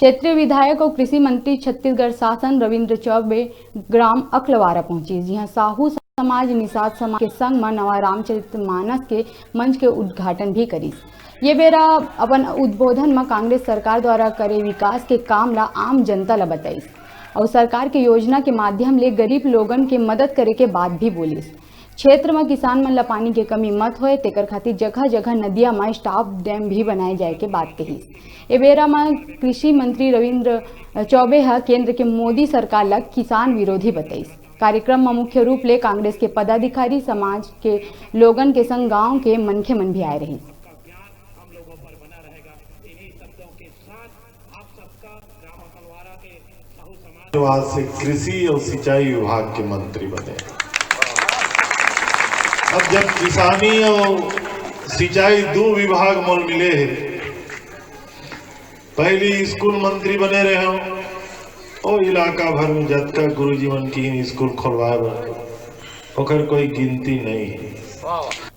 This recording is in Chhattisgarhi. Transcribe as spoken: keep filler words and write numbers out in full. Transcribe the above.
क्षेत्रीय विधायक अउ कृषि मंत्री छत्तीसगढ़ शासन रविंद्र चौबे ग्राम अकलवारा पहुंचिस, जिहां साहू समाज निषाद समाज के संग म नवा रामचरित मानस के मंच के उद्घाटन भी करिस। ये बेरा अपन उद्बोधन म कांग्रेस सरकार द्वारा करे विकास के काम ला आम जनता ला बताइस अउ सरकार के योजना के माध्यम ले गरीब लोगन के मदद करे के बात भी बोलिस। क्षेत्र म किसान मन ला पानी के कमी मत होए, तेकर खातिर जगह-जगह नदिया म स्टॉप डैम भी बनाए जाए के बात कहिस। ए बेरा म कृषि मंत्री रविंद्र चौबे ह केंद्र के मोदी सरकार ला किसान विरोधी बताइस। कार्यक्रम म मुख्य रूप ले कांग्रेस के पदाधिकारी, समाज के लोगन के संग गांव के मनखे मन भी आए रहिस। आज से कृषि और सिंचाई विभाग के मंत्री बने। अब जब किसानी और सिंचाई दो विभाग मोल मिले हे, पहली स्कूल मंत्री बने रहे हो, ओ इलाका भर में जतका गुरुजी मन की स्कूल खोलवाए बर, ओकर कोई गिनती नहीं है।